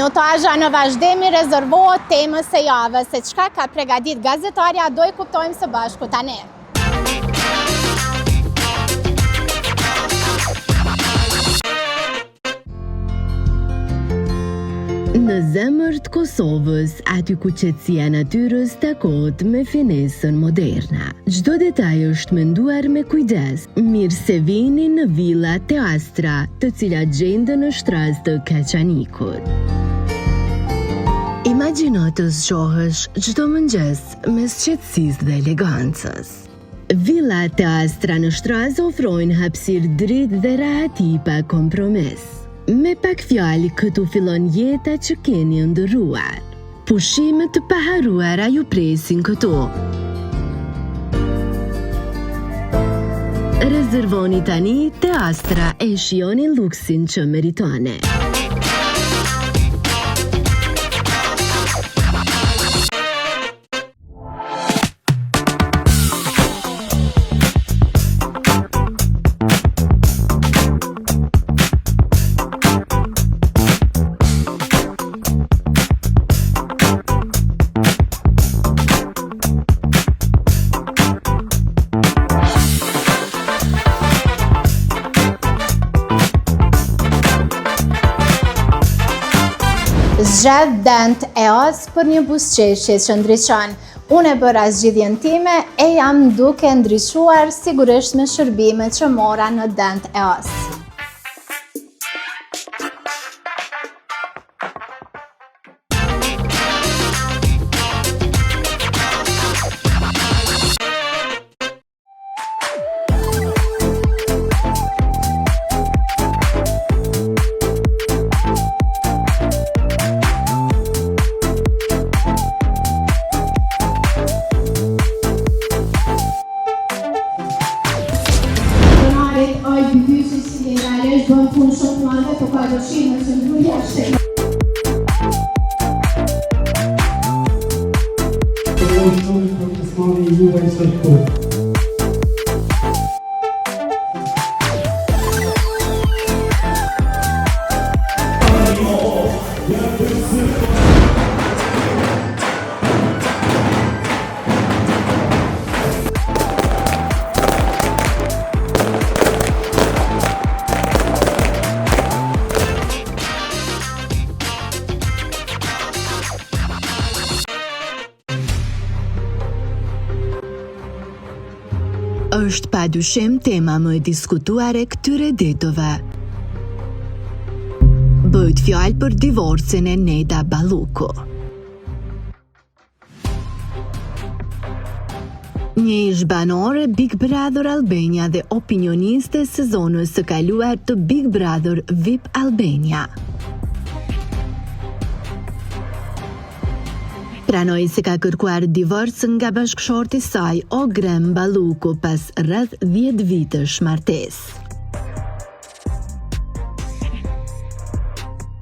Minutazha në vazhdim i rezervohet temës së javës, se çka ka pregadit gazetarja do e kuptojmë së bashku tani. Në zemër të Kosovës, aty ku qetësia e natyrës takohet me finesën moderne. Çdo detaj është menduar me kujdes. Mirë se vini në Villa Te Astra, të cilat gjenden në Shtrazë të Kaçanikut. Imagjino të zgjohesh çdo mëngjes mes qetësisë dhe elegancës. Villa Te Astra në Shtrazë ofrojnë hapësirë dritë dhe rahati pa kompromis. Me pak fjalë, këtu fillon jeta që keni ëndërruar. Pushime të paharruara ju presin këtu. Rezervoni tani Te Astra e shijoni luksin që meritoni. Zgjedh Dent EOS për një buzëqeshje që ndriçon. Unë e bëra zgjidhjen time e jam duke ndriçuar sigurisht me shërbimet që mora në Dent EOS. Është pa dyshim tema më e diskutuar e këtyre ditëve. Bëhet fjalë për divorcin e Neda Balluku. Një ish banore Big Brother Albania dhe opinioniste e sezonës së kaluar të Big Brother VIP Albania. Pranoi se ka kërkuar divorc nga bashkëshorti i saj Ogren Balluku pas rreth 10 vitesh martesë.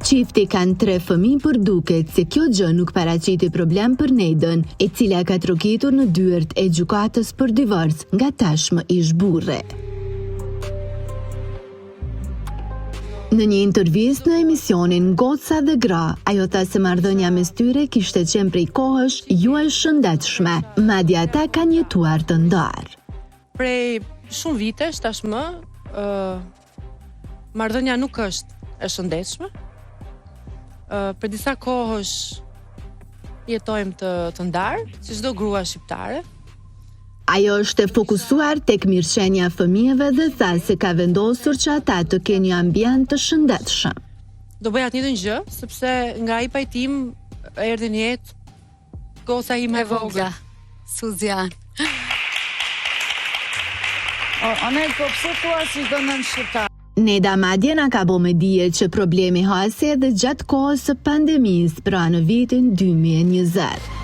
Çifti kanë tre fëmijë, por duket se kjo gjë nuk paraqiti problem për Nedën, e cila ka trokitur në dyert e gjykatës për divorc nga tashmë ish burri. Në një intervistë në emisionin Goca dhe Gra, ajo tha se marrëdhënia mes tyre kishte qenë prej kohësh jo e shëndetshme, madje ata kanë jetuar të ndarë. Prej shumë vitesh tashmë, ë marrëdhënia nuk është e shëndetshme. Ë prej disa kohësh jetojmë të të ndarë, si çdo grua shqiptare. Ajo është e fokusuar tek mirëqenia e fëmijëve dhe tha se ka vendosur që ata të kenë një ambient të shëndetshëm. Do bëja të njëjtën gjë, sepse nga ai pajtim erdhi në jetë goca ime e vogël. Suzian. O, Anel, po pse thua si çdo nënë shqiptare? Neda madje na ka bo me dije që problemi hasi edhe gjatë kohës së pandemisë, pra në vitin 2020.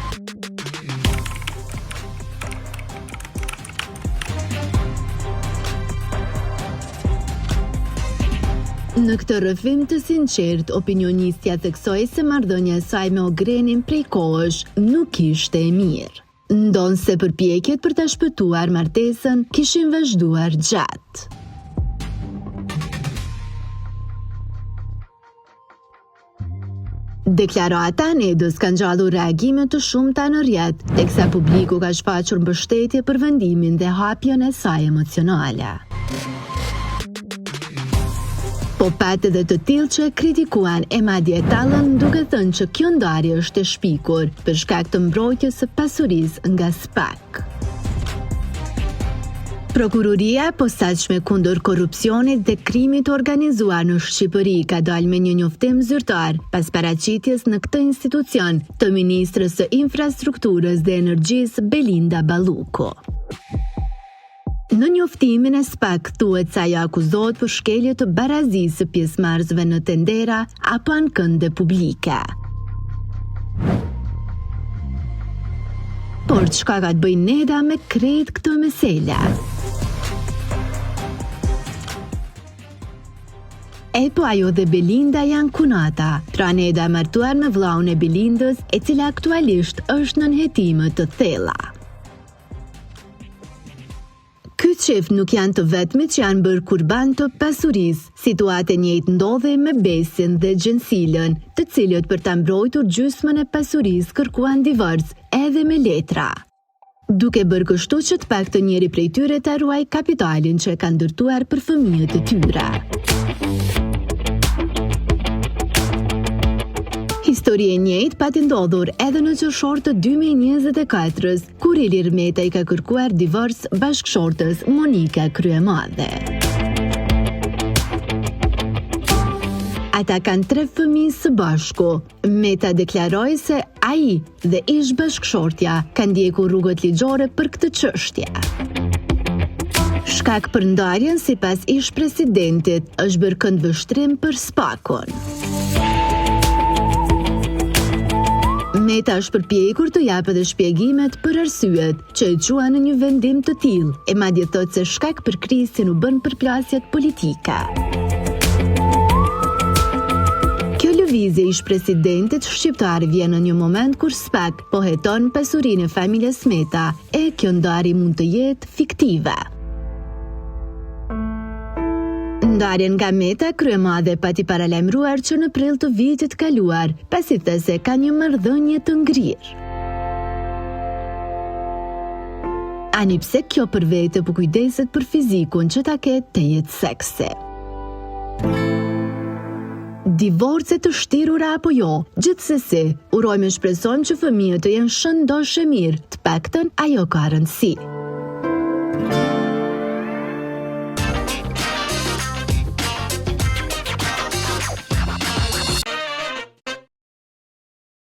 Në këtë rrëfim të sinqertë, opinionistja theksoi se marrëdhënia e saj me Ogrenin prej kohësh nuk ishte e mirë. Ndonëse përpjekjet për ta shpëtuar martesën kishin vazhduar gjatë. Deklarata e Nedës ka ngjallur reagime të shumta në rrjet, teksa publiku ka shfaqur mbështetje për vendimin dhe hapjen e saj emocionale. Po pat edhe të tillë që e kritikuan e madje e tallën duke thënë që kjo ndarje është e shpikur për shkak të mbrojtjes së pasurisë nga SPAK. Prokuroria e Posaçme kundër Korrupsionit dhe Krimit të Organizuar në Shqipëri ka dalë me një njoftim zyrtar pas paraqitjes në këtë institucion të ministres së Infrastrukturës dhe Energjisë Belinda Balluku. Në njoftimin e SPAK thuhet se ajo akuzohet për shkelje të barazisë së pjesëmarrësve në tendera apo ankande publike. Por çka ka të bëjë Neda me krejt këtë mesele? E po ajo dhe Belinda janë kunata, pra Neda e martuar me vëllaun e Belindës, e cila aktualisht është nën hetime të thella. Ky çift nuk janë të vetmit që janë bërë kurban të pasurisë. Situatë e njëjtë ndodhi me Besin dhe Xhensilën, të cilët për ta mbrojtur gjysmën e pasurisë kërkuan divorc edhe me letra. Duke bërë kështu që të paktën njëri prej tyre ta ruajë kapitalin që e kanë ndërtuar për fëmijët e tyre. Histori e njëjtë pati ndodhur edhe në qershor të 2024-s, Kur Ilir Meta i ka kërkuar divorc bashkëshortes Monika Kryemadhi. Ata kanë tre fëmijë së bashku. Meta deklaroi se ai dhe ish bashkëshortja kanë ndjekur rrugët ligjore për këtë çështje. Shkak për ndarjen sipas ish presidentit është bërë këndvështrim për SPAK-un. Meta është përpjekur të japë edhe shpjegimet për arsyet që e çuan në një vendim të tillë, e madje thotë se shkak për krisjen u bënë përplasjet politike. Kjo lëvizje e ish-presidentit shqiptar vjen në një moment kur SPAK po heton pasurinë e familjes Meta, e kjo ndarje mund të jetë fiktive. Ndarjen nga Meta, Kryemadhi e pati paralajmëruar që në prill të vitit të kaluar, pasi tha se ka një marrëdhënie të ngrirë. Ani pse kjo për vete po kujdeset për fizikun që ta ketë tejet seksi. Divorce të shtirura apo jo, gjithsesi, urojmë e shpresojmë që fëmijët të jenë shëndoshë e mirë, të paktën ajo ka rëndësi.